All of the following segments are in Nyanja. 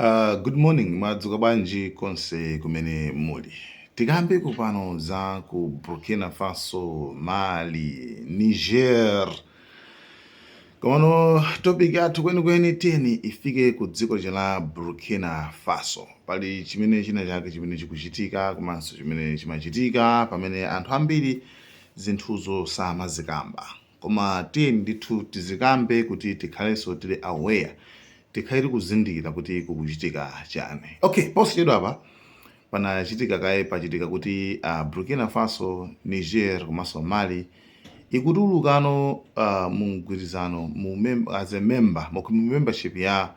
Good morning, mwadzuka bwanji konse kumene muli? Tikambeko pano za ku Burkina Faso, Mali, Niger. Komano topic yathu kwenikweni, tiyeni ifike ku dziko la Burkina Faso. Pali chimene china chake chimene chikuchitika komanso chimene chimachitika pamene anthu ambiri zinthuzo samazikamba, koma tiyeni ndithu tizikambe kuti tikhalenso tili aware, tikhale tikuzindikira kuti kukuchitika chani. Okay, posachedwa apa panachitika kaye, pachitika kuti Burkina Faso, Niger komanso Mali ikutulukano mu mgwirizano as a member, mu membership ya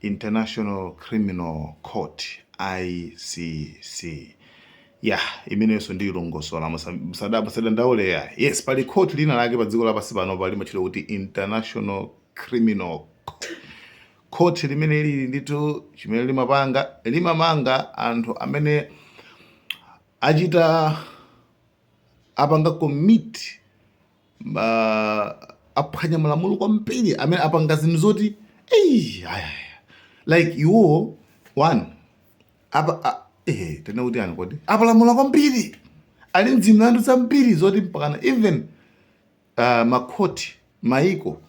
International Criminal Court, ICC. Ya, imenenso ndi ilongosola, musadandaule ya. Yes, pali court lina lake pa dziko lapansi pano limatchedwa kuti International Criminal Court, limene lili ndithu chimene limapanga, limamanga anthu amene achita, apanga commit, aphwanya malamulo kwambiri, amene apanga zinthu zoti eyi, aya, like iwo one apa tena kuti ani kodi apalamula kwambiri, ali mdzimlandu zambiri zoti mpakana even makhoti maiko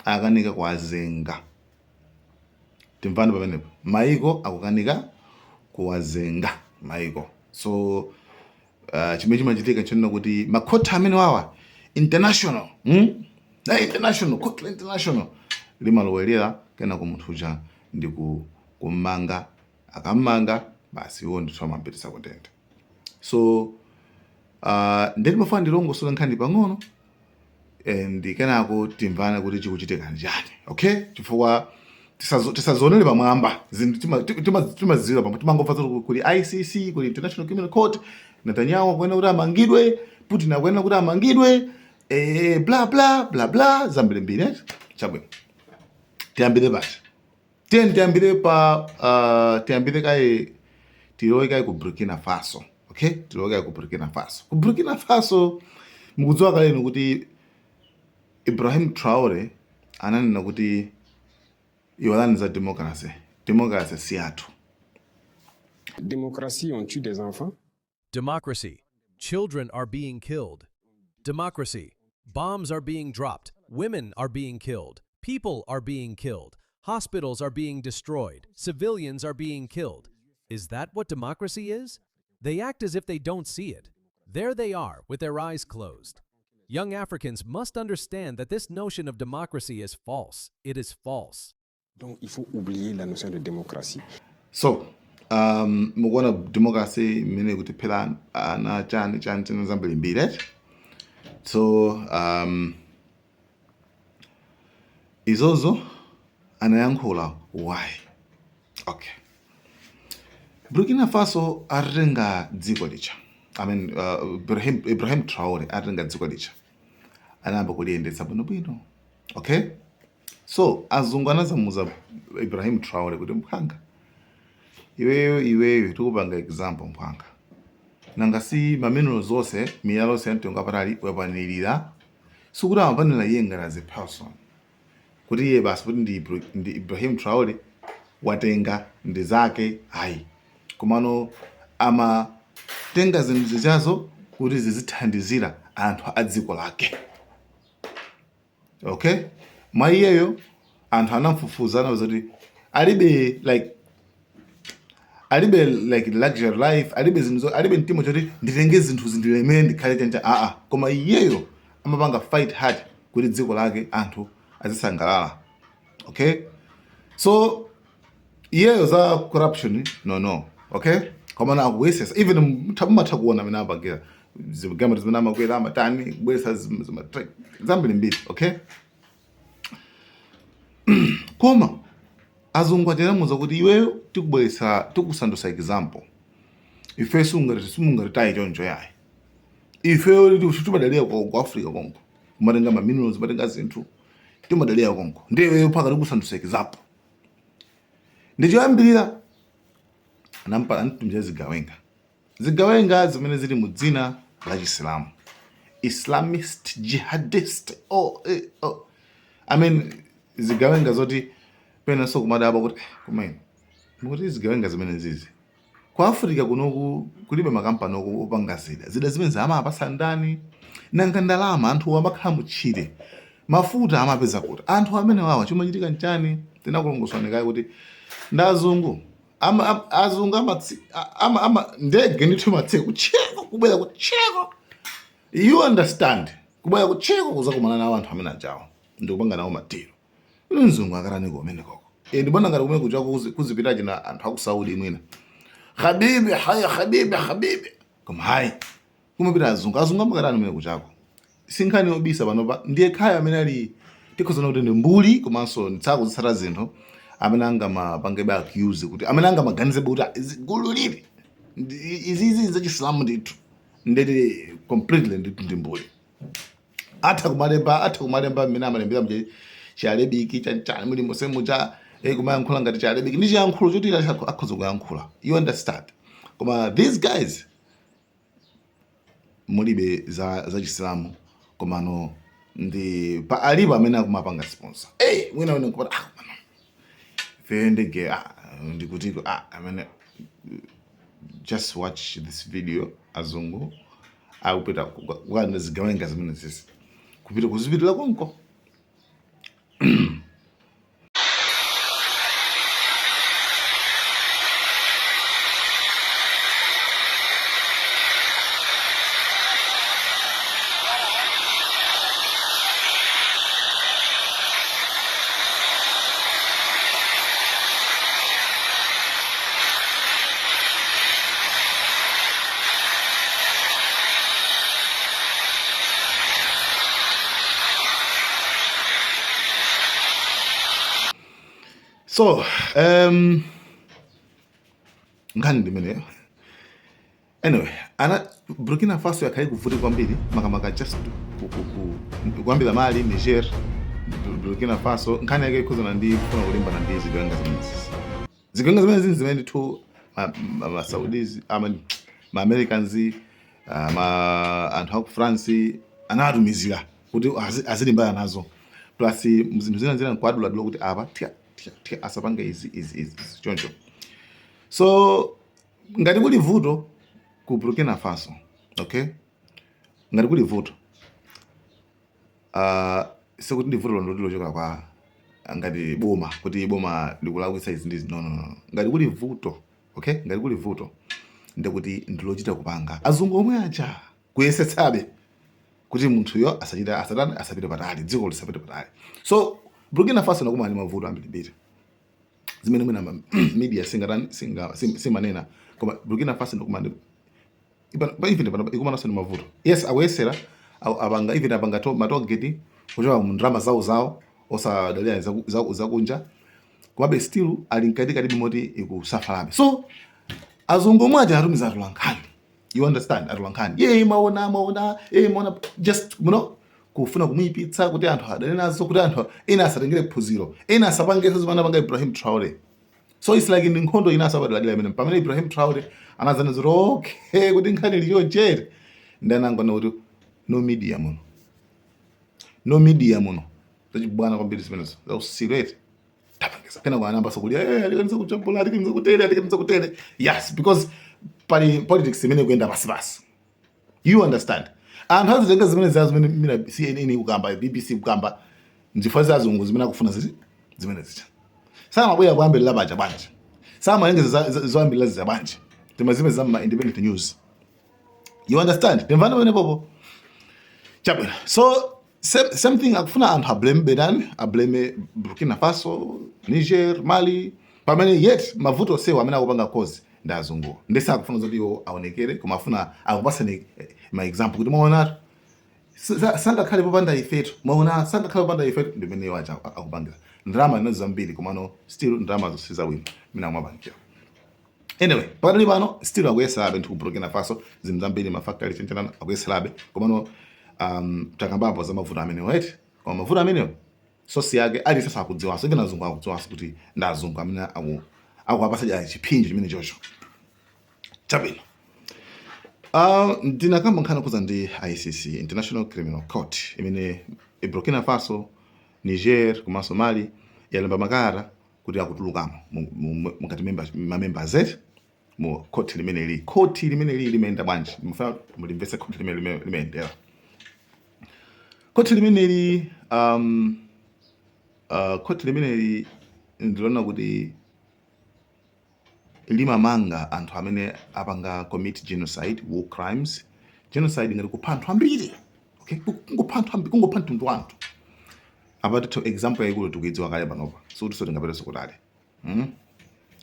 akanika kuwazenga. Timvani pamenepo, maiko akukanika kuwazenga maiko. So chimene chimachitika nchonena kuti makhoti amene wawa international, Na international court la international limalowerera, kenako munthu uja ndi kummanga. Akammanga, basi, iwo ndithu amapitisa kundende. So ndeti mafana ndilongosole nkhani pang'ono and kenako timvane kuti chikuchitika njani, okay? Chifukwa tisazionere pamwamba zinthu, timaziwira pamwe timangomva zoti kuli ICC, kuli International Criminal Court, Netanyahu akuyenera kuti amangidwe, Putin akuyenera kuti amangidwe, bla bla bla bla, zambirimbiri, eh? Chabwino, tiyambire pati? Tiyeni tiyambire pa tiyambire kaye, tilowe kaye ku Burkina Faso. Okay, tilowe kaye ku Burkina Faso. Ku Burkina Faso, mukudziwa kalenu kuti Ibrahim Traore ananena kuti iwalani za democracy, democracy si yathu. Démocratie, on tue des enfants. Democracy. Children are being killed. Democracy. Bombs are being dropped. Women are being killed. People are being killed. Hospitals are being destroyed. Civilians are being killed. Is that what democracy is? They act as if they don't see it. There they are, with their eyes closed. Young Africans must understand that this notion of democracy is false. It is false. Donc il faut oublier la notion de démocratie. So mukuona democracy imene kutiphera ana, chani chani chani, zambirimbiri, eh? So izozo anayankhula why? Okay, Burkina Faso atatenga dziko licha, I mean, Ibrahim Traore atatenga dziko licha, anayamba kuliyendetsa bwinobwino. Okay, so azungu anazamuza Ibrahim Traore kuti, "Mphwanga, iweyo, iweyo tikupanga example, mphwanga. Nanga si ma minerals zonse, miyala yonse yamtengo wapatali wapanilira?" Sikuti amapanira iye ngati as a person, kuti iye basi kuti ndi Ibrahim Traore watenga ndi zake, ayi. Komano amatenga zinthu zichazo kuti zizithandizira anthu a dziko lake. Okay, mwa iyeyo anthu anamfufuza, anawuza kuti alibe like, alibe like luxury life, alibe zinthu, alibe mtima choti nditenge zinthu zindilemere, ndikhale chancha, aa. Koma iyeyo amapanga fight hard kuti dziko lake anthu azisangalala. Okay, so iyeyo za corruption, no. Okay, koma akuyesesa, even mumatha kuona amene apangira zigamati zimene amakwera, amatani, kubweretsa zambirimbiri. Okay, koma azungu ateramuza kuti iweyo tikubweretsa, tikusandutsa example. Ife sungati, simungatitaye choncho, yayi. Ifeyo timadalira ku Africa konko, kumatenga ma minerals, kumatenga zinthu, timadalira konko. Ndiye iweyo paka tikusandutsa example. Ndichoyambirira anampa, anatumizira zigawenga, zigawenga zimene zili mu dzina la Chisilamu, Islamist jihadist. Oh, oh. I mean, zigawenga zoti penanso kumadabwa kuti kumene Mukuti zigawenga zimene zizi ku Africa kunoku kulibe makampani opanga zida. Zida zimene amapasa ndani? Nanga ndalama anthu amakhala mutchire, mafuta amapeza kuti? Anthu amene wawa chimachitika nchani? Tinakulongosolani kale kuti ndi azungu azungu ama ndege ndithu imatsika kutcheko kubwera kutcheko, you understand, kubwera kutcheko kuzakumana nawo anthu amene ajawo ndikupanga nawo ma deal. Inu mzungu akarani kumene koko? E, ndibona ngati kumene kuja kuzipita china anthu aku Saudi mwina. Habibi, haya habibi, habibi. Koma hayi. Kumapita azungu, azungu amakarani kumene kuchako. Sinkhani yobisa panopa ndiye khaya amene ali tikhozana kuti ndi mbuli komanso nsakuzitsata zinthu amene angamapangebe accuse kuti amene angamaganizebe kuti ah, gulu lili izizi zachisilamu ndithu ndeti completely ndithu ndi mbuli. Atha kumalemba mmene amalembera mche chialebiki chanchani muli mosemu cha kumayankhula ngati chialebiki ndi chiyankhulo choti akhoza kuyankhula, you understand? Koma these guys mulibe za chisilamu, komano ndi pa alipo amene akumapanga sponsor. Hey, mwina wina nkupata ah mano ife ndege ah ndikutiko ah amene. Just watch this video. Azungu akupita kukana zigawenga zimene zizi kupita kuzipitira konko. So nkhani ndimeneyo. Anyway, ana Burkina Faso yakhale kuvutika kwambiri makamaka just kuyambira Mali, Niger, Burkina Faso. Nkhani yake ikhuzana ndi kufuna kulimbana ndi zigawenga zimenezi. Zigawenga zimenezi zimene ndithu ma Saudis, ma Americans, ma anthu aku France anawatumizira kuti azilimbana nazo, plus zinthu zina zina nkuaduladula kuti apa tia tia tia asapange izi izi izi izi, choncho. So ngati kuli vuto ku Burkina Faso, okay, ngati kuli vuto sikuti ndi vuto londoti lochoka kwa ngati boma kuti boma likulakwitsa izi ndizi. No, no, no. Ngati kuli vuto, okay, ngati kuli vuto ndikuti ndilochita kupanga azungu omwe aja kuyesetsabe kuti munthuyo asachita asatani asapite patali, dziko lisapite patali. So Burkina Faso nakumana ndi mavuto ambirimbiri zimene mwina media singatani simanena, koma Burkina Faso nakumana ndi even pano ikumananso ndi mavuto. Yes, akuyesera apanga even apanga ma tollgate kuchoka mu ndalama zawo zawo osadalira zakunja, komabe still ali mkatikati moti ikusafalabe. So azungu omwe aja atumiza atolankhani, you understand, atolankhani ye maona maona ye maona just kufuna kumuyipitsa kuti anthu adane nazo, kuti anthu ena asatengere phunziro, ena asapangenso zimene anapanga Ibrahim Traore. So it's like ndi nkhondo ina asapadadira imene pamene Ibrahim Traore anazana zoti okay kuti nkhani ili choncheri ndi anangona kuti no media muno, no media muno, zachibwana kwambiri zimenezo zausilete tapangisa kena kwa anamba sokulia alikanisa kuchambula, alikanisa kutere, alikanisa kutere. Yes, because pali politics imene kuyenda pasi pasi, you understand? Anthu azitenga zimene zazo zimene mina CNN ikukamba, BBC ikukamba, nzifukwa za azungu zimene akufuna zizi zimene zicha samabwera kuyambirira paja bwanji, samalengeza zoyambirira ziza bwanji, timazime za ma independent news, you understand? Timvana pamene popo chabwino. So same thing akufuna anthu ablame bedani, ablame Burkina Faso, Niger, Mali, pamene yet mavuto osewa amene akupanga cause ndi azunguwo. Ndese akufuna zoti iwo aonekere, koma afuna akupasani ma example kuti mwaonatu sangakhale popanda ifetu, mwaona sangakhale popanda ifetu. Ndimene iwo aja akupangira ndalama inazo zambiri, komano still ndalama zonse zabwino imene akumapangira. Anyway, pakadali pano still akuyeserabe nthu ku Burkina Faso zinthu zambiri, mafactory chenchenana akuyeserabe, komano takambapo za mavuto amenewo, right? Koma mavuto amenewo source yake ali sasa akudziwanso, even azungu akudziwanso kuti ndi azungu amene akuwapasa ja chiphinjo chimene chocho. Chabwino, ndinakamba nkhani kuza ndi ICC, International Criminal Court, imene Burkina Faso, Niger komanso Mali yalemba makalata. Kuti akutulukamo mukati ma members eti mu khoti limeneli. Khoti limeneli limayenda bwanji? Mufuna mulimvetse khoti limene limayendera. Khoti limeneli khoti limeneli ndiloona kuti limamanga anthu amene apanga commit genocide, war crimes. Genocide ngati kupha anthu ambiri, okay, kungopha anthu ambiri, kungopha mtundu wa anthu. Apa tithu example yaikulu tikuidziwa kale panopa, sikuti so tingapetenso kutali,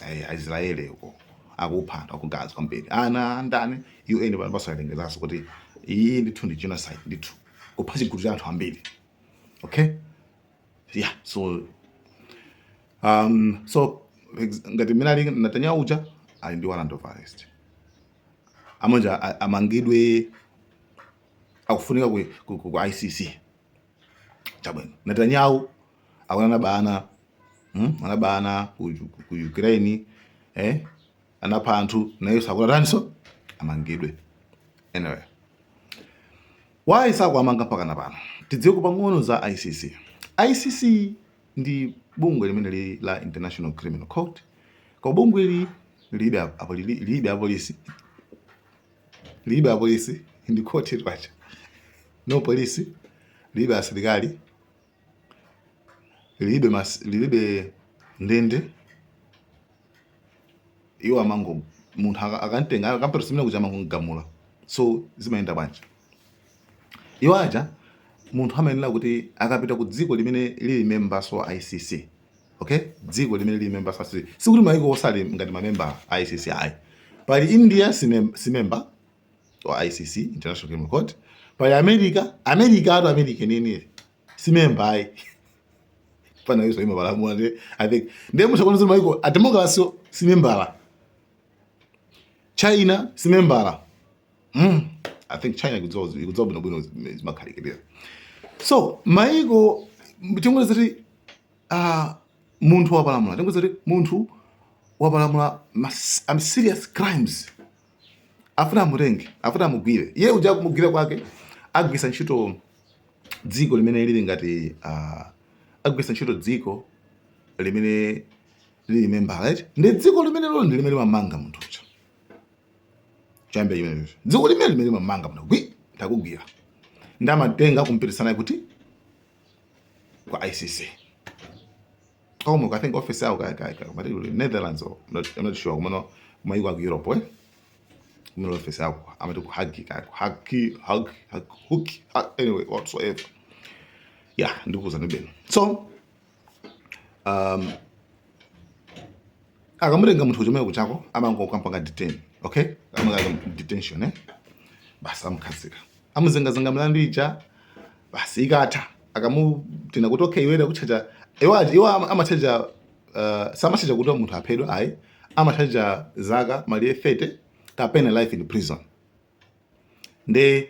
Ayi, Aisraeli uko akupha anthu aku Gaza kwambiri, ana andani. UN pano pasayalengezanso kuti iyi ndithu ndi genocide ndithu, kupha chigulu cha anthu ambiri, okay? Yeah, so ngati mmene ali Netanyahu uja ali ndi warrant of arrest, amonja amangidwe, akufunika ku ICC. Chabwino, Netanyahu akuona anabana, Anabana ku Ukraine, anapha anthu, naye sakuna taniso, amangidwe. Anyway, why sakuamanga mpaka na pano? Tidziwe pang'ono za ICC. ICC ndi bungwe limene lili la International Criminal Court. Kwa bungwe ili lilibe lilibe apolisi, lilibe apolisi, ndi court pacha, no polisi, lilibe asilikali, lilibe ndende. Iwo amango munthu akamtenga, akampata simene kuja, amangogamula. So zimayenda bwanji? Iwo aja munthu amayenera kuti akapita ku dziko limene lili members wa ICC, okay, dziko limene lili members wa ICC, sikuti maiko osali ngati mamemba a ICC ayi. Pali India, si member wa ICC, International Criminal Court. Pali America, America atu, America nini, si member ayi, pana iso imapalamula ndi I think ndiye muchakonza maiko a democracy si membala. China si membala. I think China ikudziwa bwinobwino zimakhalikirira. So maiko tingweza kuti munthu wapalamula, tingweza kuti munthu wapalamula serious crimes, afuna amutenge, afuna amugwire iye uja, kumugwira kwake agwisa ntchito dziko limene lili ngati agwisa ntchito dziko limene lili member, right? Ndi dziko limene lolo ndi limene limamanga munthu uja. Chambe chimenecho, dziko limene limamanga munthu, gwi, ndakugwira, ndi amatenga kumpitisana kuti kwa ICC komwe. I think office yawo ka Netherlands or I'm not sure, kumano kumayiko aku Europe, kumene office yawo amati ku Hague, ka ku Hague, Hague, Hague, Hook, anyway, whatsoever. Yeah, ndikuza ndibeno. So akamutenga munthu chomwe kuchako, amangokampanga detain, okay, amanga detention, basi, amukhazika, amuzengazenga mlandu ija, basi. Ikatha akamutina kuti okay, iwere kutchaja, iwo amatchaja, samatchaja kuti munthu aphedwa ayi, amatchaja zaka maliye 30 kapena life in prison. Nde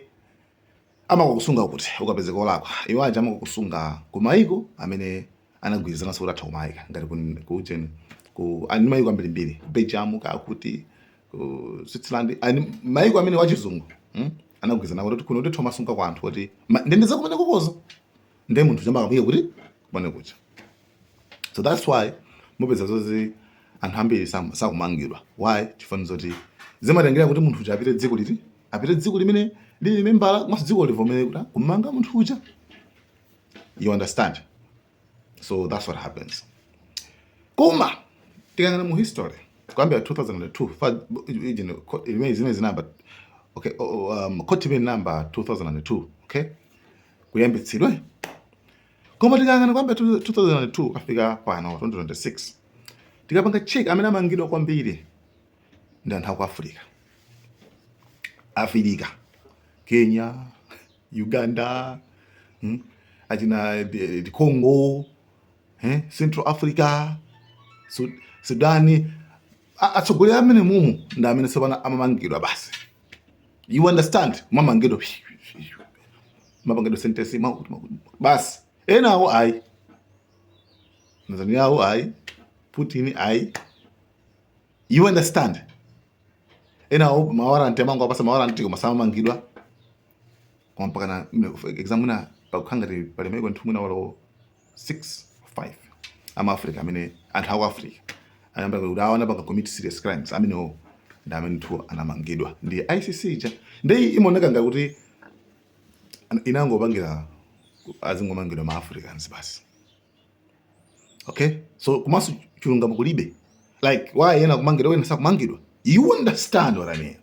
amakukusunga kuti ukapezeka olakwa, iwo aja amakukusunga ku maiko amene anagwirizananso kuti atha kumayika ngati ku ku ani maiko ambirimbiri, ku Belgium, kakuti ku Switzerland, ani maiko amene wachizungu, Anagwirizana kuti kuno ndithu amasunga kwa anthu kuti ndende zakumene kukozo, nde munthu chamba akamuyika kuti kumene kucha. So that's why mupeza zozi anthu ambiri sakumangidwa. Why? Chifukwa zoti zimatengera kuti munthu uja apite dziko liti, apite dziko limene lili membala, komanso dziko livomere kuti kumanga munthu uja, you understand? So that's what happens. Koma tikangana mu history kuyambira 2002, imene zimene zinamba, okay, court imene namba 2002, okay, kuyambitsidwe. Koma tikangana kuyambira 2002 kafika pano 2026, tikapanga check, amene amangidwa kwambiri ndi anthu aku Africa, Africa, Kenya, Uganda, Achina the Congo, Central Africa, Sudani, atsogoleri amene mumu ndi amene tsopano amamangidwa basi, you understand? Mamangidwa, mapangidwa sentence mwakuti mwakuti basi. Enawo ayi, Netanyahu ayi, Putin ayi, you understand? Enawo ma warrant amango apasa ma warrant koma samamangidwa. Koma mpaka na example mwina pakukhala ngati pali maiko nthu mwina walo 6 5 ama Africa amene Anthu aku Africa anayamba kuti awa anapanga commit serious crimes, amenewo ndi amene nthu anamangidwa ndi ICC ija. Ndi imaoneka ngati kuti inangopangira azingomangidwa ma Africans basi. Okay, so komanso chilungamo kulibe. Like, why ena kumangidwa, wena sakumangidwa? You understand what I mean?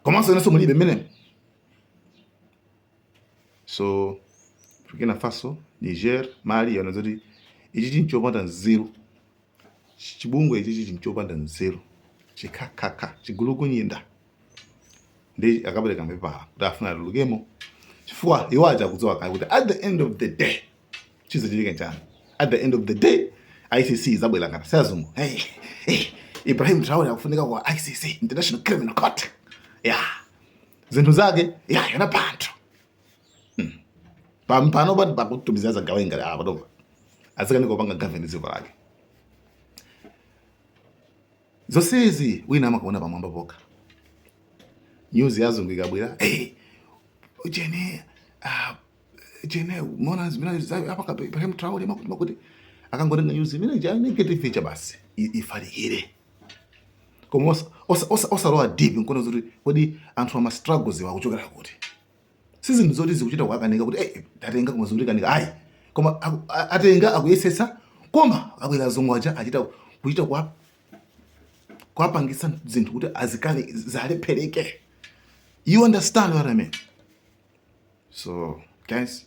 Komanso inenso mulibe mmene. So Burkina Faso, Niger, Mali yana zoti ichi chinchopanda nzeru, chibungwe ichichi chinchopanda nzeru, chikhakhakha, chigulukunyinda. Ndi akapereka mapepala kuti afuna atulukemo, chifukwa iwo aja akudziwa kale kuti at the end of the day chizachitika nchani. At the end of the day ICC izabwera ngati sayazungu. Hey, hey, Ibrahim Traore akufunika kwa ICC, International Criminal Court, ya zinthu zake ya yana panthu pano pati pakutumizira zagawenga apa tomva azikanika kupanga govern dziko lake. Zonsezi wina amakaona pamwamba pokha. News yazungu ikabwera, hey, jene jene mona zimene apanga Ibrahim Traore, makuti makuti, akangotenga news imene ja negative icha basi ifalikire, koma osalowa deep nkuona zoti kodi anthu ama struggles wakuchokera kuti. Si zinthu zoti zikuchita kuakanika kuti hey, tatenga koma zikutikanika, ayi. Koma atenga, akuyesetsa, koma abwera azungu aja achita kuchita kwa kuwapangisa zinthu kuti azikane, zalephereke. You understand what I mean? So guys,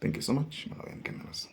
thank you so much. Malawian Cameras.